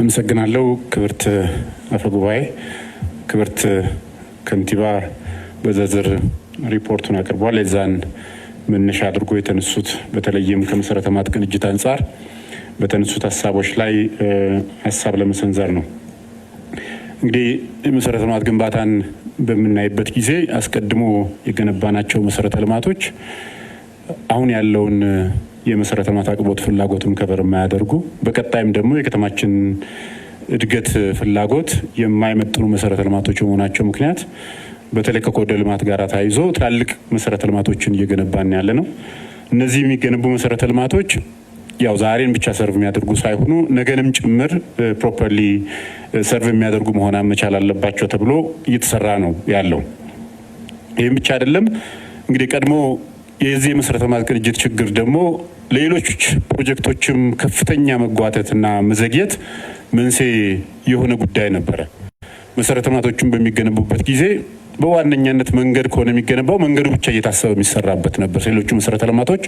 አመሰግናለሁ። ክብርት አፈ ጉባኤ፣ ክብርት ከንቲባ በዝርዝር ሪፖርቱን አቅርቧል። የዛን መነሻ አድርጎ የተነሱት በተለይም ከመሰረተ ልማት ቅንጅት አንጻር በተነሱት ሀሳቦች ላይ ሀሳብ ለመሰንዘር ነው። እንግዲህ የመሰረተ ልማት ግንባታን በምናይበት ጊዜ አስቀድሞ የገነባናቸው መሰረተ ልማቶች አሁን ያለውን የመሰረተ ልማት አቅርቦት ፍላጎትም cover የማያደርጉ፣ በቀጣይም ደግሞ የከተማችን እድገት ፍላጎት የማይመጥኑ መሰረተ ልማቶች በመሆናቸው ምክንያት በተለይ ከኮሪደር ልማት ጋር ተያይዞ ትላልቅ መሰረተ ልማቶችን እየገነባን ያለ ነው። እነዚህ የሚገነቡ መሰረተ ልማቶች ያው ዛሬን ብቻ serve የሚያደርጉ ሳይሆኑ ነገንም ጭምር properly serve የሚያደርጉ መሆን መቻል አለባቸው ተብሎ እየተሰራ ነው ያለው። ይህም ብቻ አይደለም። እንግዲህ ቀድሞ የዚህ የመሰረተ ልማት ቅንጅት ችግር ደግሞ ለሌሎች ፕሮጀክቶችም ከፍተኛ መጓተትና መዘግየት መንስኤ የሆነ ጉዳይ ነበረ። መሰረተ ልማቶችን በሚገነቡበት ጊዜ በዋነኛነት መንገድ ከሆነ የሚገነባው መንገዱ ብቻ እየታሰበ የሚሰራበት ነበር። ሌሎቹ መሰረተ ልማቶች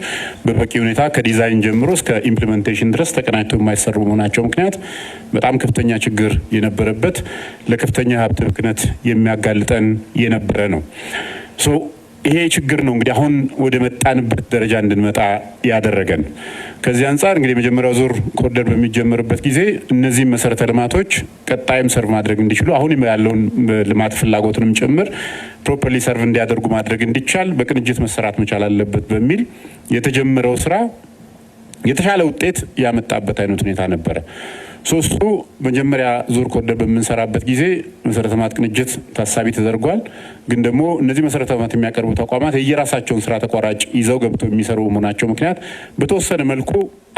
በበቂ ሁኔታ ከዲዛይን ጀምሮ እስከ implementation ድረስ ተቀናጅተው የማይሰሩ በመሆናቸው ምክንያት በጣም ከፍተኛ ችግር የነበረበት፣ ለከፍተኛ ሀብት ብክነት የሚያጋልጠን የነበረ ነው። So ይሄ ችግር ነው እንግዲህ አሁን ወደ መጣንበት ደረጃ እንድንመጣ ያደረገን። ከዚህ አንጻር እንግዲህ የመጀመሪያው ዙር ኮሪደር በሚጀመርበት ጊዜ እነዚህም መሰረተ ልማቶች ቀጣይም serve ማድረግ እንዲችሉ፣ አሁን ያለውን ልማት ፍላጎትንም ጭምር properly serve እንዲያደርጉ ማድረግ እንዲቻል በቅንጅት መሰራት መቻል አለበት በሚል የተጀመረው ስራ የተሻለ ውጤት ያመጣበት አይነት ሁኔታ ነበረ። ሶስቱ መጀመሪያ ዙር ኮሪደር በምንሰራበት ጊዜ መሰረተ ልማት ቅንጅት ታሳቢ ተደርጓል። ግን ደግሞ እነዚህ መሰረተ ልማት የሚያቀርቡ ተቋማት የየራሳቸውን ስራ ተቋራጭ ይዘው ገብተው የሚሰሩ በመሆናቸው ምክንያት በተወሰነ መልኩ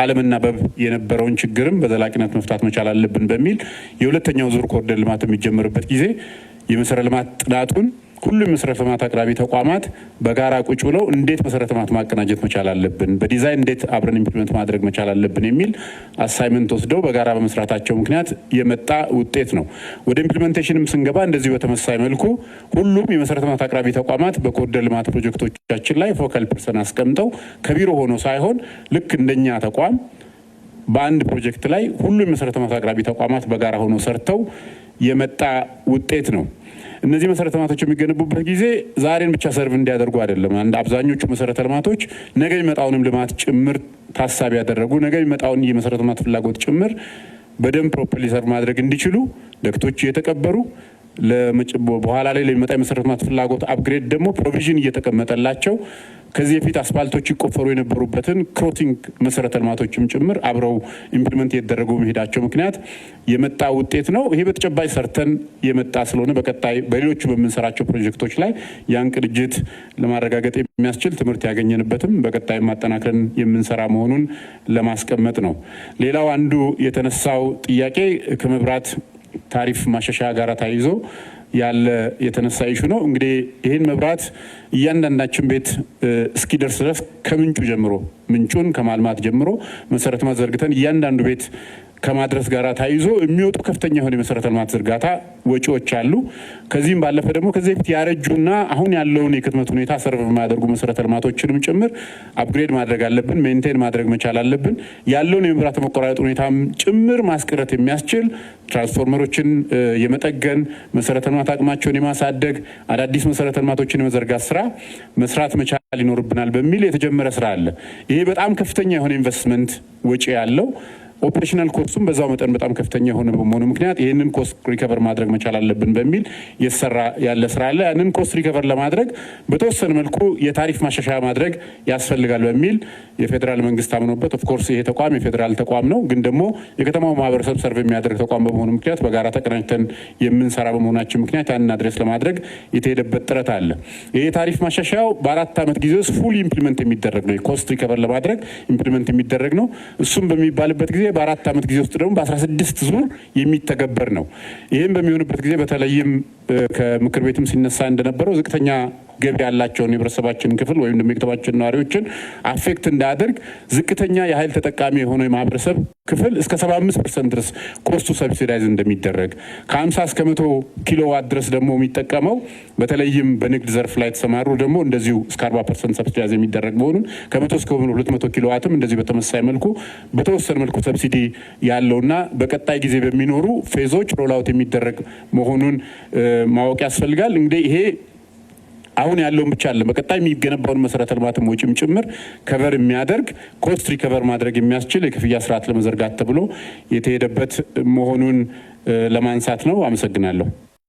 አለመናበብ የነበረውን ችግርም በዘላቂነት መፍታት መቻል አለብን በሚል የሁለተኛው ዙር ኮሪደር ልማት የሚጀመርበት ጊዜ የመሰረተ ልማት ጥናቱን ሁሉም የመሰረተ ልማት አቅራቢ ተቋማት በጋራ ቁጭ ብለው እንዴት መሰረተ ልማት ማቀናጀት መቻል አለብን፣ በዲዛይን እንዴት አብረን implement ማድረግ መቻል አለብን የሚል assignment ወስደው በጋራ በመስራታቸው ምክንያት የመጣ ውጤት ነው። ወደ implementation ም ስንገባ እንደዚሁ በተመሳሳይ መልኩ ሁሉም የመሰረተ ልማት አቅራቢ ተቋማት በኮሪደር ልማት ፕሮጀክቶቻችን ላይ focal person አስቀምጠው ከቢሮ ሆኖ ሳይሆን ልክ እንደኛ ተቋም በአንድ ፕሮጀክት ላይ ሁሉም የመሰረተ ልማት አቅራቢ ተቋማት በጋራ ሆኖ ሰርተው የመጣ ውጤት ነው። እነዚህ መሰረተ ልማቶች የሚገነቡበት ጊዜ ዛሬን ብቻ serve እንዲያደርጉ አይደለም። አንድ አብዛኞቹ መሰረተ ልማቶች ነገ የሚመጣውንም ልማት ጭምር ታሳቢ ያደረጉ፣ ነገ የሚመጣውን የመሰረተ ልማት ፍላጎት ጭምር በደንብ properly serve ማድረግ እንዲችሉ duct ኦች እየተቀበሩ፣ በኋላ ላይ ለሚመጣ የመሰረተ ልማት ፍላጎት upgrade ደግሞ provision እየተቀመጠላቸው፣ ከዚህ በፊት አስፋልቶች ይቆፈሩ የነበሩበትን crossing መሰረተ ልማቶችም ጭምር አብረው implement እየተደረጉ መሄዳቸው ምክንያት የመጣ ውጤት ነው። ይሄ በተጨባጭ ሰርተን የመጣ ስለሆነ በቀጣይ በሌሎቹ በምንሰራቸው ፕሮጀክቶች ላይ ያን ቅንጅት ለማረጋገጥ የሚያስችል ትምህርት ያገኘንበትም በቀጣይ ማጠናክረን የምንሰራ መሆኑን ለማስቀመጥ ነው። ሌላው አንዱ የተነሳው ጥያቄ ከመብራት ታሪፍ ማሻሻያ ጋር ተያይዞ ያለ የተነሳ issue ነው። እንግዲህ ይህን መብራት እያንዳንዳችን ቤት እስኪደርስ ድረስ ከምንጩ ጀምሮ፣ ምንጩን ከማልማት ጀምሮ መሰረተ ልማት ዘርግተን እያንዳንዱ ቤት ከማድረስ ጋር ተያይዞ የሚወጡ ከፍተኛ የሆነ የመሰረተ ልማት ዝርጋታ ወጪዎች አሉ። ከዚህም ባለፈ ደግሞ ከዚህ በፊት ያረጁና አሁን ያለውን የክትመት ሁኔታ serve የማያደርጉ መሰረተ ልማቶችንም ጭምር upgrade ማድረግ አለብን፣ maintain ማድረግ መቻል አለብን። ያለውን የመብራት መቆራረጥ ሁኔታም ጭምር ማስቀረት የሚያስችል ትራንስፎርመሮችን የመጠገን፣ መሰረተ ልማት አቅማቸውን የማሳደግ፣ አዳዲስ መሰረተ ልማቶችን የመዘርጋት ስራ መስራት መቻል ይኖርብናል በሚል የተጀመረ ስራ አለ። ይሄ በጣም ከፍተኛ የሆነ ኢንቨስትመንት ወጪ ያለው፣ operational cost ኡም በዛው መጠን በጣም ከፍተኛ የሆነ በመሆኑ ምክንያት ይህንን cost recover ማድረግ መቻል አለብን በሚል እየተሰራ ያለ ስራ አለ። ያንን cost recover ለማድረግ በተወሰነ መልኩ የታሪፍ ማሻሻያ ማድረግ ያስፈልጋል በሚል የፌዴራል መንግስት አምኖበት፣ of course ይሄ ተቋም የፌዴራል ተቋም ነው፣ ግን ደግሞ የከተማው ማህበረሰብ serve የሚያደርግ ተቋም በመሆኑ ምክንያት በጋራ ተቀናጅተን የምንሰራ በመሆናችን ምክንያት ያንን address ለማድረግ የተሄደበት ጥረት አለ። ይሄ የታሪፍ ማሻሻያው በ4 ዓመት ጊዜ ውስጥ fully implement የሚደረግ ነው። Cost recover ለማድረግ implement የሚደረግ ነው። እሱም በሚባልበት ጊዜ በ4 ዓመት ጊዜ ውስጥ ደግሞ በ16 ዙር የሚተገበር ነው። ይህም በሚሆንበት ጊዜ በተለይም ከምክር ቤትም ሲነሳ እንደነበረው ዝቅተኛ ገቢ ያላቸውን የህብረተሰባችን ክፍል ወይም ደግሞ የከተማችን ነዋሪዎችን affect እንዳያደርግ ዝቅተኛ የኃይል ተጠቃሚ የሆነው የማህበረሰብ ክፍል እስከ 75% ድረስ cost ኡ subsidize እንደሚደረግ፣ ከ50 እስከ 100 ኪሎዋት ድረስ ደግሞ የሚጠቀመው በተለይም በንግድ ዘርፍ ላይ የተሰማሩ ደግሞ እንደዚሁ እስከ 40% subsidize የሚደረግ መሆኑን፣ ከ100 እስከ 200 ኪሎዋትም እንደዚሁ በተመሳሳይ መልኩ በተወሰነ መልኩ subsidy ያለውና በቀጣይ ጊዜ በሚኖሩ phase ኦች roll out የሚደረግ መሆኑን ማወቅ ያስፈልጋል። እንግዲህ ይሄ አሁን ያለውን ብቻ አለ፣ በቀጣይ የሚገነባውን መሰረተ ልማትም ወጪም ጭምር cover የሚያደርግ፣ cost recover ማድረግ የሚያስችል የክፍያ ስርዓት ለመዘርጋት ተብሎ የተሄደበት መሆኑን ለማንሳት ነው። አመሰግናለሁ።